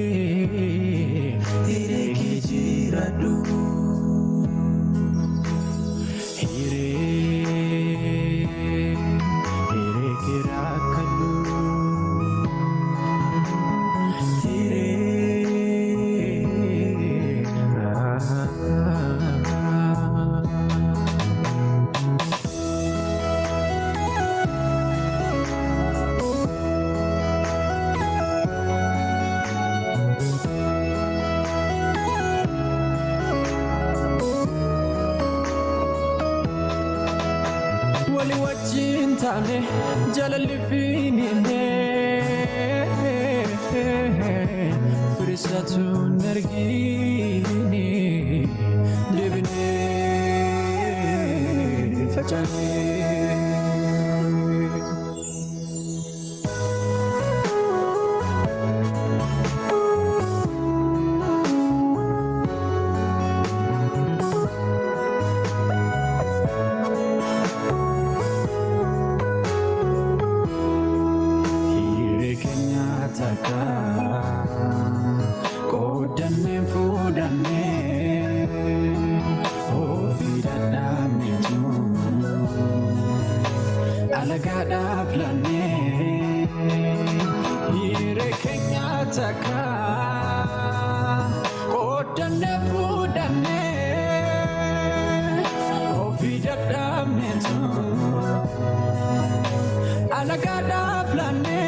Hiree hiree kee jiraadhu. Hiree hiree kee rakkadhu. Hiree. Wali wajjin taane jaalalli fiinine firisatu nargine deebine facaane. Hiree keenya takka qoodannee fuudhannee ofii dadhabneetu alagaadhaaf laannee. Hiree keenya takka qoodannee fuudhannee ofii dadhabneetu alagaadhaaf laannee.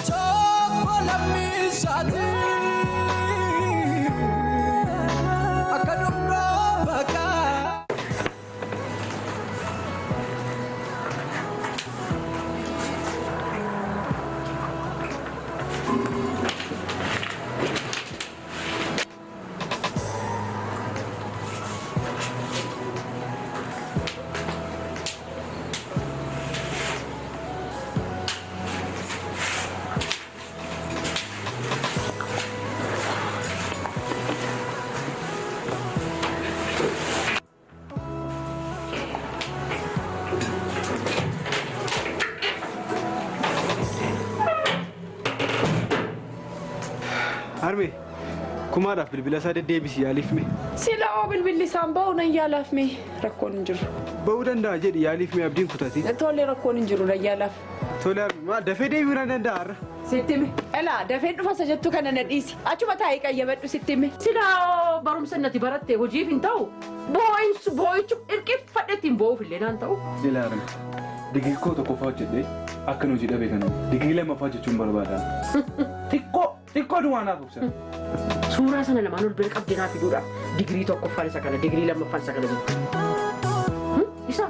Tokko lammiisaati akka dundoo baqaa. Harmee, kumaadhaaf bilbila isaa deddeebisi yaaliif mee. Sila oo bilbilli isaan ba'u nan yaalaaf mee rakkoon hin jiru. Ba'uu danda'a jedhi yaaliif mee abdiin kutati. Tole rakkoon hin jiru nan yaalaaf. Tole harmee maal dafee deebi'uu nan danda'a har'a. Sitti hime. Elaa dafee dhufa isa jettu kana na dhiisi. Achuma taa'ii qayyabadhu sitti hime. Sila barumsa natti baratte hojiif hin ta'u boo'insu boo'ichu irqifadhe ittiin boo'uuf illee naan ta'u. Ilaa harmee, digirii koo tokkoffaa hojjedhee akka nu hojii dhabe kana digirii lammaffaa hojjechuun barbaada. Xiqqoo xiqqoo duwwaa naaf obsa. Suuraa sana lamaan ol bira qabdee naa fiduudhaaf digirii tokkoffaan isa kana digirii lammaffaan isa kana jettu. Isa.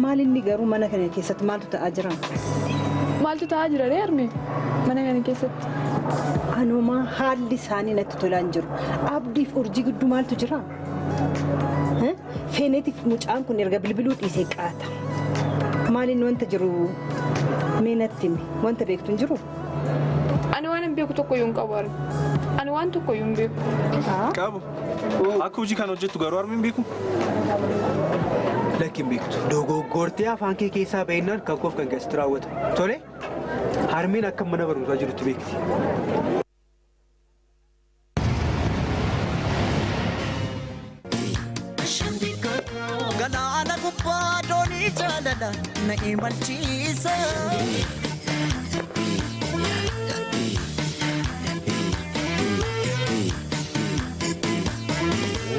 Maal inni garuu mana kana keessatti maaltu ta'aa jira? Maaltu ta'aa jira ree harmee mana kana keessatti? Anumaa haalli isaanii natti tolaa hin jiru. Abdiif urjii gidduu maaltu jira? Feeneetiif mucaan kun erga bilbiluu dhiisee qaata. Maal inni wanta jiru mee natti himi? Wanta beektu hin jiru? Ani waan hin beeku tokko iyyuu hin qabu harmee. Ani waan tokko iyyuu hin beeku. Qabu. Akka hojii kana hojjettu garuu harmeen beeku. Lakki hin beektu. Dogoggortee afaan kee keessaa ba'innaan kan koof kan keessatti raawwata. Tole, harmeen akka mana barumsaa jirutti beekti. Galaana gubbaa doonii jaalala na imalchiisa.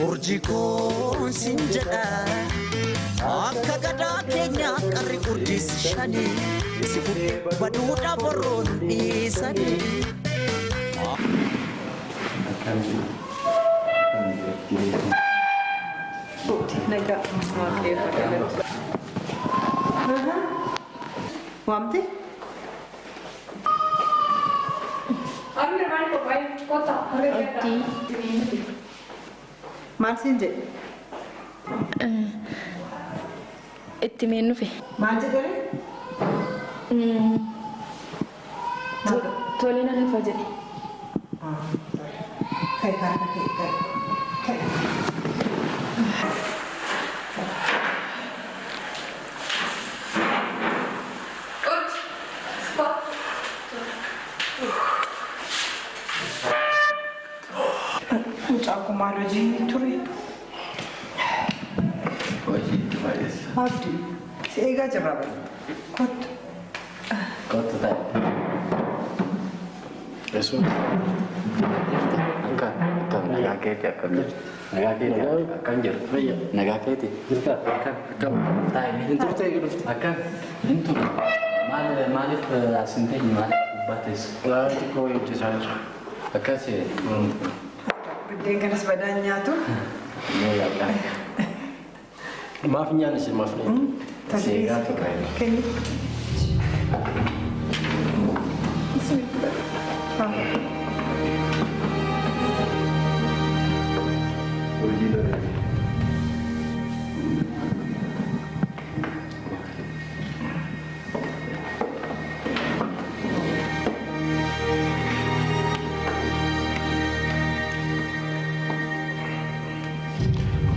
Urjii koon sin jedha akka gadaa keenya qarri urjiis shanii si fuudhee baduudhaaf warroon dhiisanii. Nagaa. Waamte? Harmee maal qophaa'e? Kottaa. Maal siin jedhe? Itti meen dhufe. Maal jedhee? Tole nan dhufa jedhe. Ka'i karaa ka'i ka'i. Mucaan kun maal hojii ture? Hojii itti baay'eessa. Abdii, si eegaa jirra bara. Kottu. Kottu taa'e. Yesuus. Akka akkam nagaa keeti akkam jirtu? Nagaa keeti akkam jirtu? Fayya. Nagaa keeti. Jirta akkam akkam taa'e. Hin turte eega dhufte. Akkam hin turte. Maal maaliif as hin teenye maaliif gubbaa teessa? Waa xiqqoo wayii hojjetaa jira. Akkas. Biddeen kanas badaan nyaatu. Maaf hin nyaanne isin maaf nyaanne? Seegaa turre. Kenni.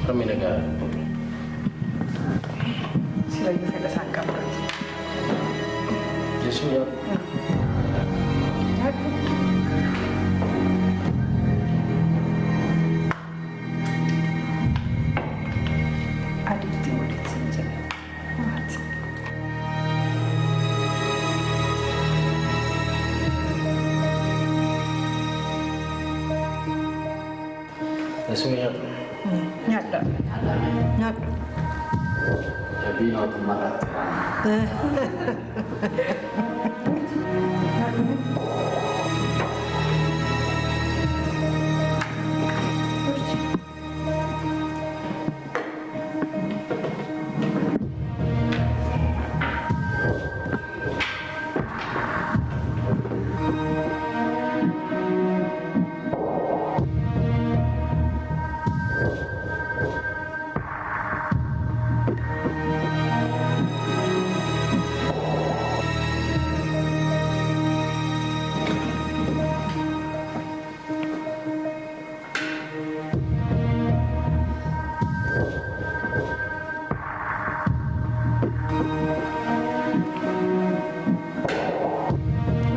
Harmi nagaa. Silayyuu fedha isaan qabdati. Jechuun nyaatu. Nyaadhu. Adiitti walitti hin jedhe. Maati. Jechuun nyaatu. Nyaadha. Nyaadhu. Dubbii mootummaa irratti.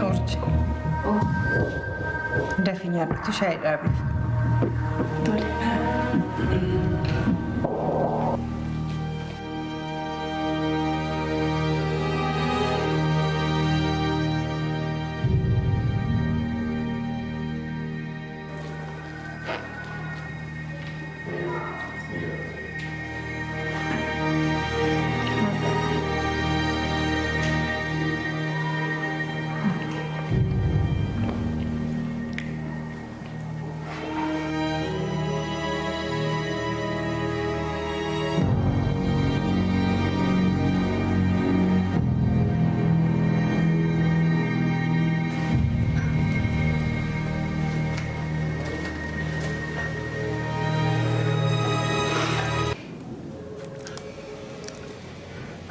Urji. Dafii nyaadhutti shaayii dhaabeef. Tole.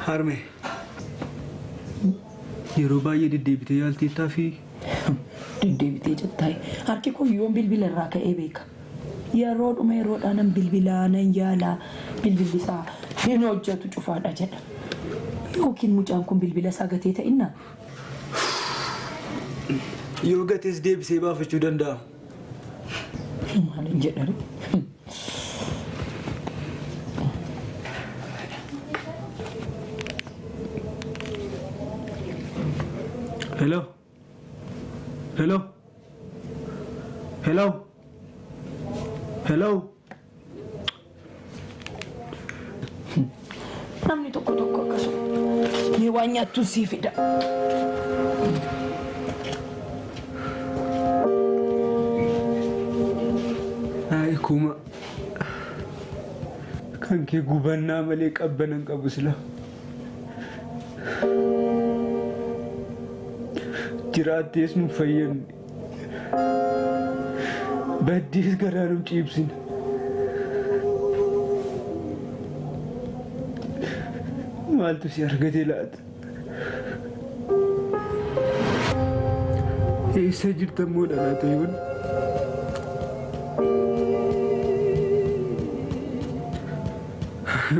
Harme, yeroo baay'ee deddeebitee yaalteettaa fi Deddeebitee jettaayi. Harki kun yoom bilbila irraa ka'ee beeka. Yeroo dhuma yeroodhaan nan bilbilaa nan yaalaa bilbilli isaa hin hojjetu cufaadha jedha. Yookiin mucaan kun bilbila isaa gatee ta'innaa? Yoo gatees deebisee baafachuu danda'a. Maal hin jedhani? Hello? Hello? Hello? Hello? Namni tokko tokko akkasuma. Mee waan nyaattu sii fida. Ay kuma. Kan kee gubannaa malee qabbana hin qabu sila. Jiraattees nu fayyadne. Baddees garaa nu ciibsine. Maaltu si argate laata? Eessa jirta immoo dhalaata yoon?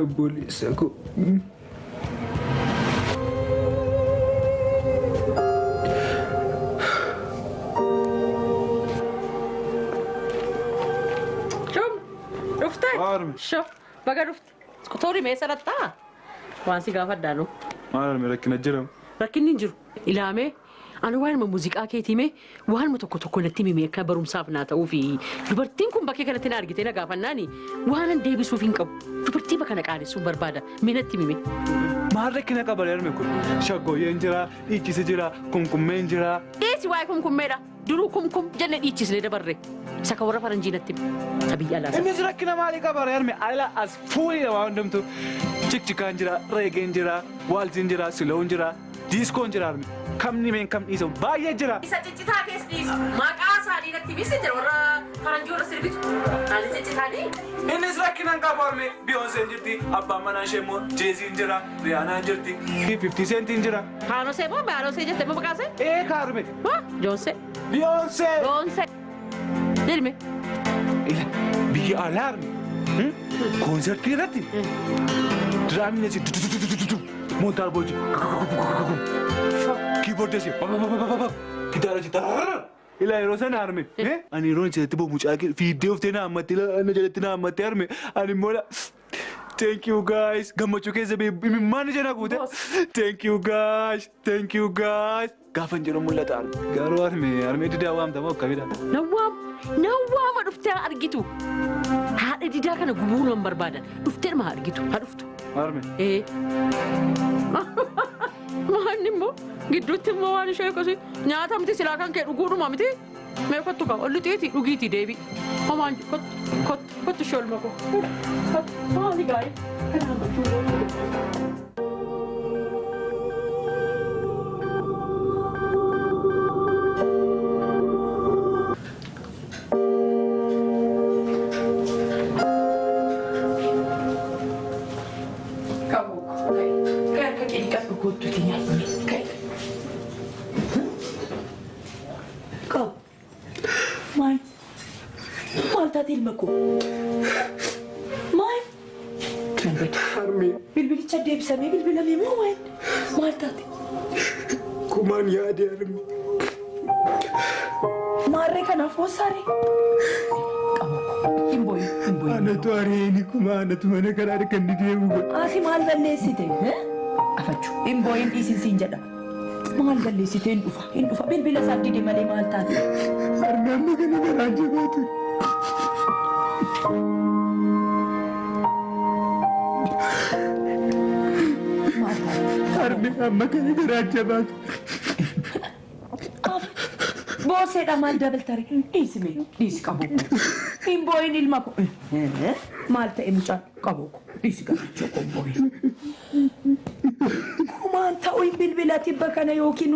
Obboleessa koo. Sho, baga dhufte. Toori mee sarattaa? Waan si gaafadhaanu. Maal arme rakkina jiramu? Rakkinni hin jiru. Ilaamee ani waanuma muuziqaa keetii mee waanuma tokko tokko natti himee akka barumsaaf naa ta'uufi dubartiin kun bakkee kanatti na argitee na gaafannaani waanan deebisuuf hin qabu. Dubartii bakka na qaanessuun barbaada. Mee natti himi. Maal rakkina qaba arme kun? Shaggooyyeen jira, dhiichisi jira, kumkummeen jira. Dhiisi waa'ee kumkummeedha. Duruu kumkum jenne dhiichisnee dabarre. Isa kan warra faranjii natti himi. Biyya alaa. Innis rakkina maalii qaba arme? Ala as fuulidha waan hundumtu. Cikcikaan jira, reegeen jira, waaltiin jira, siloon jira, diiskoon jira arme. Kamni meen kam dhiisamu baay'ee jira. Isa ciccitaa keessa dhiisu. Maqaa isaanii natti himi jira warra faranjii warra sirbitu. Ani ciccitaanii. Innis rakkina hin qabu arme. Biyoonseen jirti, abbaan manaa ishee immoo Jeeziin jira, Riyaanaan jirti, 50 Centin jira. Haanosee moo Baanosee jettee moo maqaasee? Ee kaarme. Joonsee. Biyoonsee. Joonsee. Jedhime. Biyya alaa arme. Koonsertii irratti diraamni asii moontaarboojii kiiboordii asii gitaara asii ilaa yeroo sana arme. Ani yeroo jalatti boo mucaa fiiddee uftee na hammattee na jalatti na hammattee arme ani immoo thank you guys gammachuu keessa imimmaan ija na guute thank you guys thank you guys gaafan jedhu mul'ata arme garuu arme armee didaa waamtama akkamidha. Nawwaama dhuftee argitu. Haadha didaa kana gubuu nan barbaadan. Dhuftee ma argitu haa dhuftu. Arme. Ee. Maanni immoo gidduutti immoo waan ishee akkasii nyaata miti silaa kan kee dhuguudhuma miti. Mee kottu kaa olli xiiti dhugiitii deebi. Homaan kottu kottu kottu ishee olma koo. Kottu maali gaarii kana hambachuu. Maal? Bilbilicha deebisamee bilbilamee moo maal? Maal taate? Kumaan yaade arme. Maarree kanaaf hoosaree? Hin booyin hin booyin. Anatu areeni kuma anatu mana kana harka inni deemu godhe. Ati maal balleessite? Afachuu hin booyin dhiisin siin jedha. Maal balleessite hin dhufa hin dhufa bilbila isaa dide malee maal taate? Arme amma kana garaan jabaatu. Arme amma kana garaan jabaatu. Booseedha maal dabaltare? Dhiisi mee dhiisi qabu. Hin booyin ilma koo. Maal ta'e mucaan qabu koo dhiisi gammachuu koo hin booyin. Kumaan ta'u hin bilbila tibba kana yookiin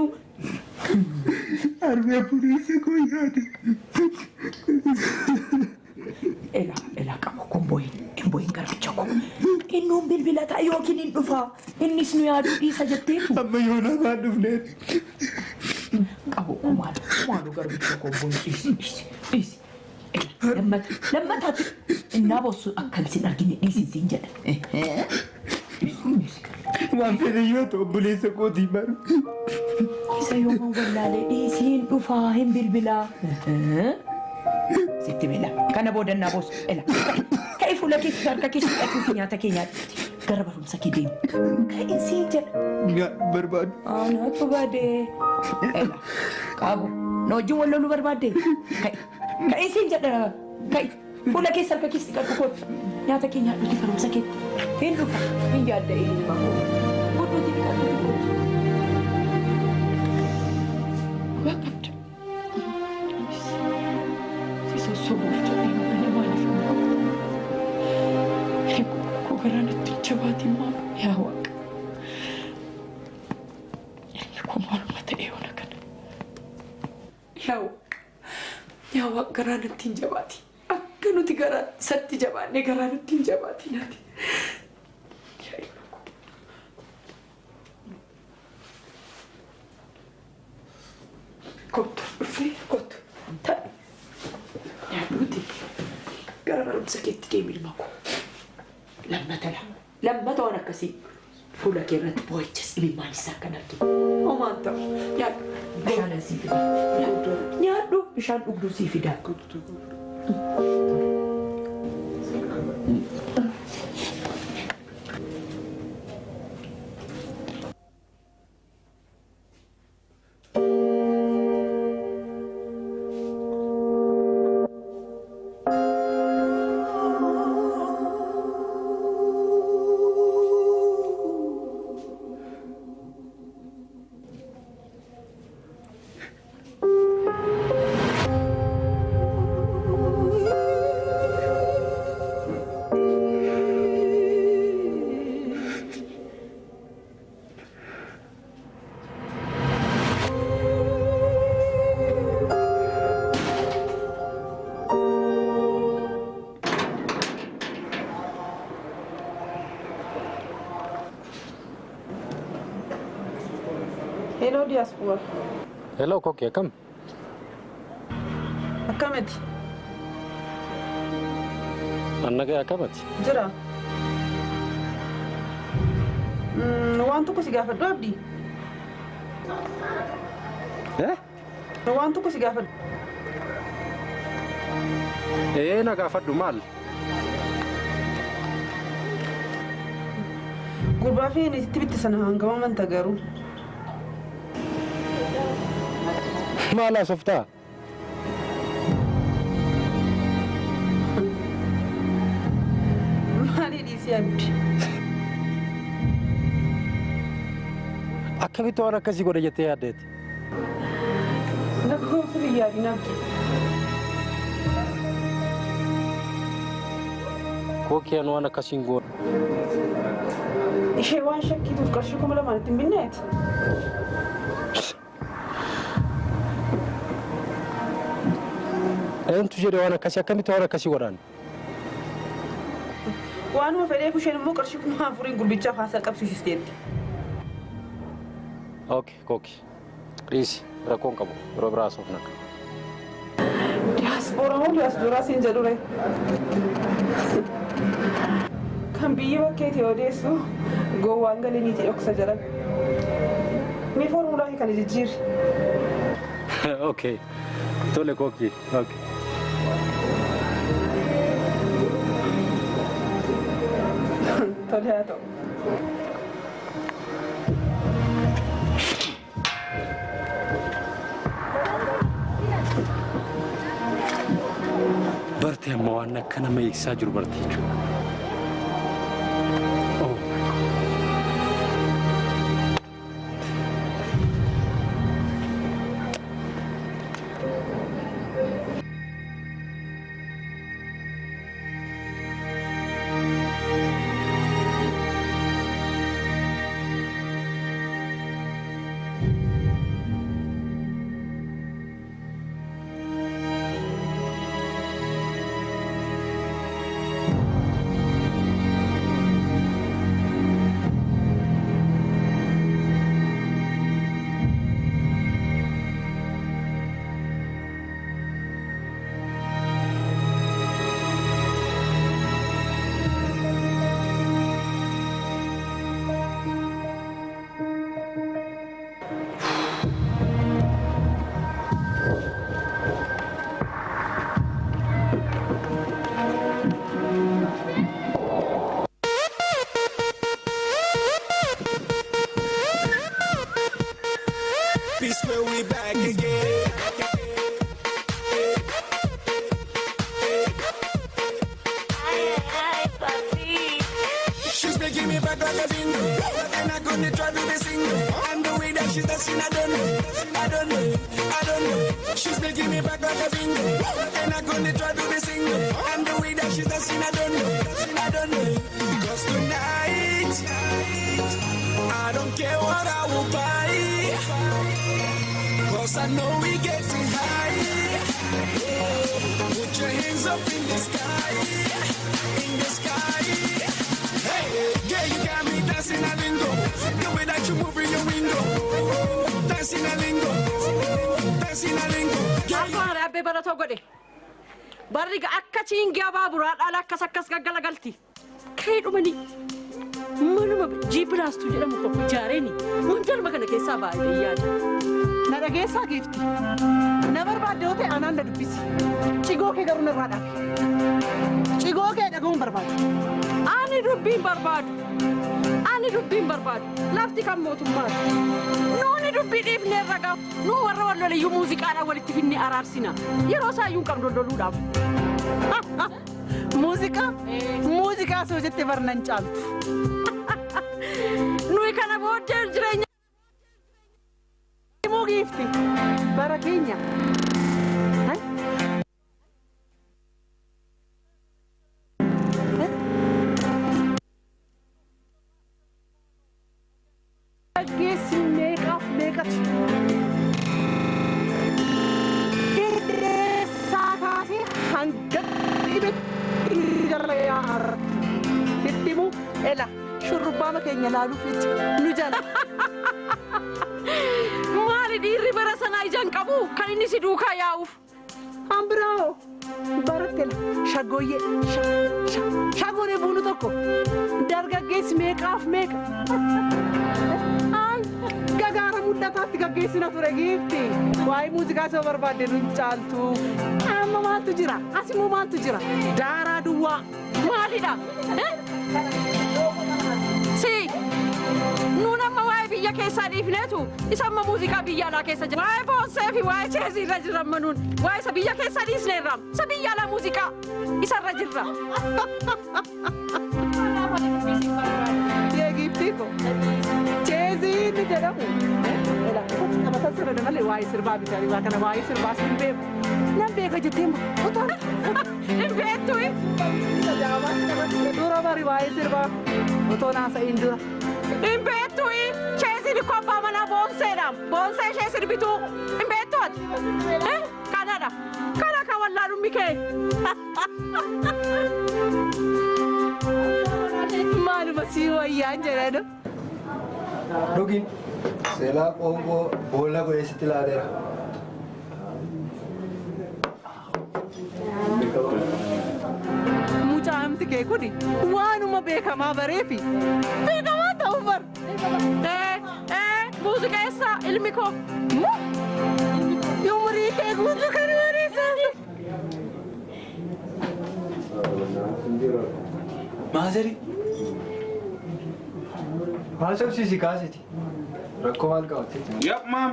Arme obboleessa koo yaade. Ela ela qabu koo hin booyin hin booyin garbicha koo. Innuun bilbila ta'a yookiin hin dhufa innis nu yaaduu dhiisa jetteetu. Amma yoo namaan dhufneen. Qabu koo maal maal garbicha koo hin booyin dhiisi dhiisi dhiisi. Lammataatti innaa boossu akkan sin argine dhiisi siin jedha. Waan fedhe yoo ta'u obboleessa kootii baru. Isa yooman wallaalee dhiisii hin dhufaa hin bilbilaa. Sitti mila kana booda innaa boossu ela. Ka'i fuula keessa harka keessa hidhatuuti nyaata kee nyaadhuuti gara barumsa kee deemu. Ka'i siin jedha. Nyaata barbaadu. Anaatu badee. Ela qabu na wajjin wal loluu barbaadde. Ka'i ka'i siin jedha ka'i fuula keessa harka keessa dhiqadhu kootu nyaata kee nyaadhuuti barumsa keetti. Hin dhufa hin yaadda ilma koo. Godhuuti dhiqadhuuti kootu. Dhugaa qabda. Si sossobuuf jedhee malee maaliif hin godhu? Koo garaan ittiin jabaatiin maama yaa waaqa. Ilmi koo maaluma ta'e yoona kana. Yaa waaqa yaa waaqa garaan ittiin jabaati. Akka nuti garaa isatti jabaannee garaan ittiin jabaati naati. Yaa ilma koo. Barumsa keetti deemi ilma koo. Lammata lama. Lammata waan akkasii fuula kee irratti boo'ichas imimmaan isaa kan arginu. Homaan ta'u. Nyaadhu. Bishaan sii fida. Nyaadhu bishaan dhugduu sii fida. Hello diaspora. Hello Koki, akkam? Akkamiti? An nagaa akkamati? Jira. Waan tokko si gaafadhu Abdii. Eh? Waan tokko si gaafadhu. Ee na gaafadhu maal? Gurbaa fi inni sitti bitte sana hangam amanta garuu? Maal haasoftaa? Maali dhiisii Abdii? Akkamitti waan akkasii godhe jettee yaaddeeti? Na goomsu biyyaadhiin Abdii. Kookiyaan waan akkasii hin goone. Ishee waan shakkituuf qarshii 2000 ittiin binneeti. Eentu jedhe waan akkasii akkamitti waan akkasii godhan? Waanuma fedheef isheen immoo qarshii 4000 gurbichaaf haasaa qabsiisteetti. Okay, Koki. Dhiisi rakkoo hin qabu yeroo biraa haasofna. Diyaaspoora moo diyaaspooraa siin jedhure? Kan biyyi bakkeetii odeessu gowwaan galiniiti dhoksa jedhan. Mee foormulaa kee kana jijjiiri. Okay. Tole Koki. Okay. Tole haa ta'u. Bartee amma waan akka nama eegsisaa jiru bartee jechuudha. Oh my God. Peace where we back again. She's making me back like a bingo, and I couldn't try to be single. And the way that she's dancing, I don't know, I don't know, I don't know. She's making me back like a bingo, and I couldn't try to be single. And the way that she's dancing, I don't know, I don't know. Because tonight, I don't care what I will buy. Cause I know we getting high. Put your hands up in the sky, in the sky. Hey, yeah, you got me dancing a lingo. The way that you move in your window, dancing a lingo, dancing a lingo. Maal goona abbee baratoo godhe? Barri akka ciingaa baaburaa dhala akkas akkas gaggalagalti. Ka'ee dhumanii manuma jiipilaastuu jedhamu tokko ijaareeni wanti kana keessaa baay'ee yaada. Na dhageessaa giifti. Na barbaadde yoo ta'e anaan na dubbisi. Cigoo kee garuu narraa dhaabi. Cigoo kee dhaga'uun barbaadu. Ani dubbiin barbaadu. Ani dubbiin barbaadu. Lafti kan mootummaati. Nuuni dubbii dhiifnee irra gahu. Nuu warra wal loliyyuu muuziqaadhaan walitti finnee araarsina. Yeroo isaa iyyuu hin qabnu loluudhaaf. Muuziqaa? Muuziqaa soo jettee barnan caaltu. Nuyi kana booddee jireenya. Himuu giifti. Bara keenya. Geessi meeqaaf meeqatu. Hiddeessaa kaasee hanga dhibetti jala yaa'arra. Hiddimu ela shurrubbaama keenya laaluuf jecha nu jala. Maali dhiirri bara sanaa ijaan qabu kan inni si duukaa yaa'uuf. Hambiraa'oo barattela shaggooyyee shaggoolee buunu tokko dargaggeessi meeqaaf meeqa. Gagaara mul'ataatti gaggeessina ture giifti. Waa'ee muuziqaa soo barbaadde nu caaltu. Amma maaltu jira? As immoo maaltu jira? Daaraa duwwaa. Maalidha? Si nuun amma waa'ee biyya keessaa dhiifneetu isa amma muuziqaa biyya alaa keessa jira. Waa'ee boonsee fi waa'ee cheezii irra jirra amma nuun. Waa'ee isa biyya keessaa dhiisneerra. Isa biyya alaa muuziqaa isarra jirra. Yee giiftii ko. Cheezii inni jedhamu. Taphatan sirna malee waa'ee sirbaa bitanii waa kana waa'ee sirbaas hin beeku. Nan beeka jettee moo? Hin beektu. Dura bari waa'ee sirbaa otoo naasa'iin dura. Hin beektu. Cheeziin ikkoo abbaa manaa boonseedha. Boonsee ishee sirbituu. Hin beektu ati. Kanadha. Kana kan wallaalummi kee. Maaluma sii wayyaan jedhanu. Dhugin seelaa qoonqoo boolla godhee sitti laateera. Mucaamti kee kuni waanuma beekamaa bareefi beekamaa ta'uu bar. Muuziqeessaa ilmi koo. Umurii kee guutuu kan bareessaa. Maazari. Haasofsiisi kaasiti. Rakkoo maal qabate? Yap, maam.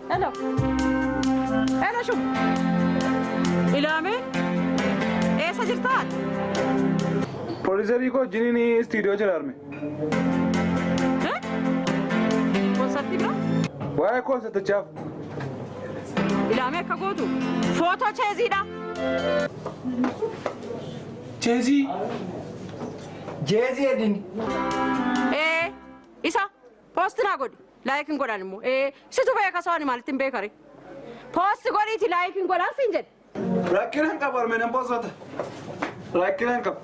Hello. Hello, shub. Ilaame. Eessa jirta ati? Poolisarii koo wajjiniin istiidiyoo jira arme. Koonsartii bira? Waa'ee koonsartichaaf. Ilaame akka gootu footoo cheeziidha. Cheezii? Jeezii edin. Isa poosti naa godhi. Laayikiin godhan immoo. Situ beeka soo ani maalitti hin beekare. Poosti godhiiti laayikiin godhan siin jedhe. Rakkina hin qabu arme nan poostota. Rakkina hin qabu.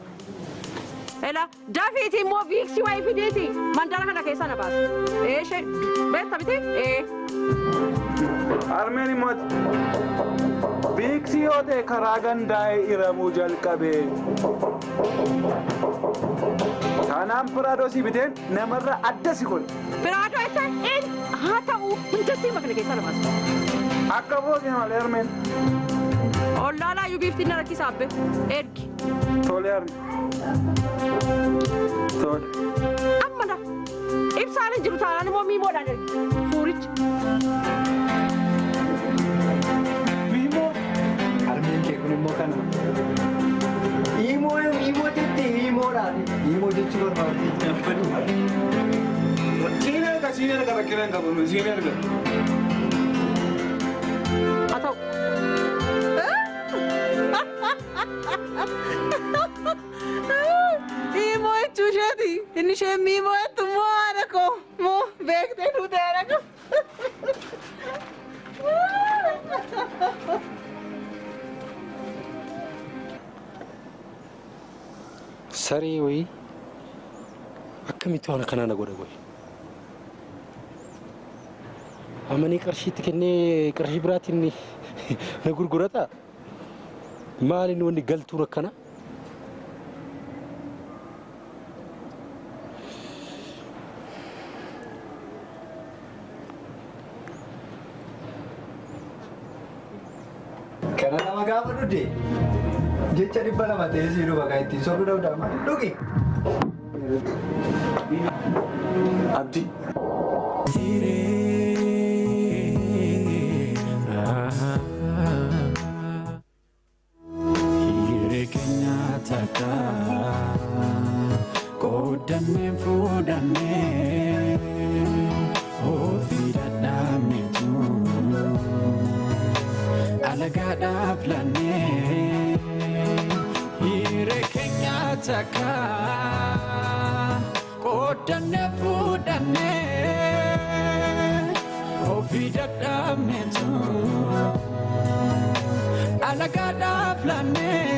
Ela dafiiti immoo viiksii wayii fidiiti mandara kana keessa na baasa. Ishee beekta miti? Armeen immoo viiksii yoo ta'e karaa gandaa'ee hiramuu jalqabe. Kanaan piraadoo si biteen namarra adda si godhe. Piraadoo jettee een haa ta'u hundatti makna keessa na baasa. Akka boosee malee armeen. Ollaalaa iyyuu biiftiin na rakkisa abbe ergi. Tole arme. Tole. Amma na ibsaan hin jiru taanaan immoo miimoodhaan ergi suuricha. Miimoo? Harmeen kee kun immoo kanuma. Imoo imoo jettee imoodhaan imoo jechuu barbaadde. Siin erga siin erga rakkina hin qabu siin erga. Haa ta'u. Imoo jechuu isheeti. Inni isheen miimoo jettu moo haadha koo moo beektee duute haadha koo. Saree wayii akkamitti waan akkanaa na godha goyi? Amanii qarshiitti kennee qarshii biraatiin Na gurgurataa? Maaliin wanni galtuu rakkana? Kana lama gaafa dhugde jecha 200 ta'ee sii dhufa kan ittiin sobdu dhabdaa maali dhugi. Abdii. Hiree keenya takka qoodannee fuudhannee ofii dadhabneetu alagaadhaaf lannee. Hiree keenya takka qoodannee fuudhannee ofii dadhabneetu alagaadhaaf lannee.